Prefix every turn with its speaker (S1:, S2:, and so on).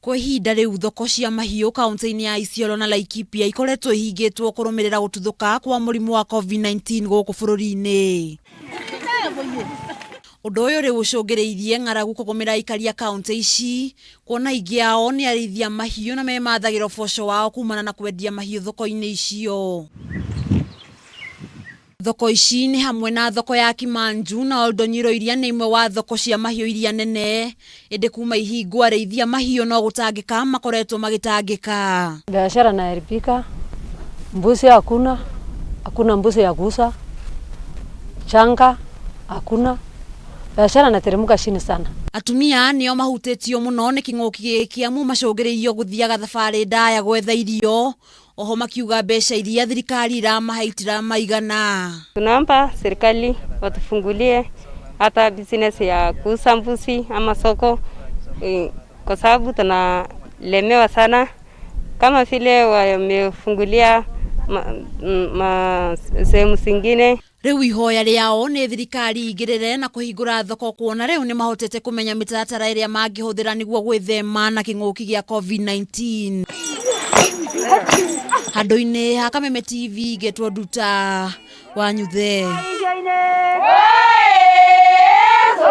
S1: Kwa ihinda rĩu thoko cia mahiũ kaunti-inĩ ya Isiolo na Laikipia ikoretwo ihingĩtwo kũrũmĩrĩra gũtuthũka kwa mũrimũ wa COVID-19 gũkũ bũrũri-inĩ. Ũndũ ũyũ rĩu ũcũngĩrĩirie ng'aragu kũgũmĩra aikari a kaunti ici, kuona aingĩ ao nĩ arĩithia mahiũ na memathagĩra ũboco wao kumana na kwendia mahiũ thoko-inĩ icio. Thoko ici nĩ hamwe na thoko ya Kimanju na Oldonyiro iria nĩ imwe wa thoko cia mahiũ iria nene, ĩndĩ kuma ihingwo arĩithia mahiũ no gũtangĩka makoretwo magĩtangĩka.
S2: Biashara inaharibika, mbuzi hakuna, hakuna mbuzi ya kuuza, changa hakuna, biashara inateremka chini sana.
S1: Atumia nĩo mahutĩtio mũno nĩ kĩng'ũki gĩkĩ amu macũngĩrĩirio gũthiaga thabarĩ ndaya gwetha irio, oho makiuga mbeca iria thirikari iramahe itiramaigana.
S3: Tunaomba serikali watufungulie hata business ya kuuza mbuzi ama soko kwa sababu tunalemewa sana, kama vile wamefungulia ma sehemu zingine.
S1: Rĩu ihoya rĩao nĩ thirikari ingĩrĩre na kũhingũra thoko kuona rĩu nĩ mahotete kũmenya mĩtaratara ĩrĩa mangĩhũthĩra nĩguo gwĩthema na kĩng'ũki gĩa COVID-19. Handũ-inĩ ha Kameme TV ngetwo Nduta wa Nyuthe.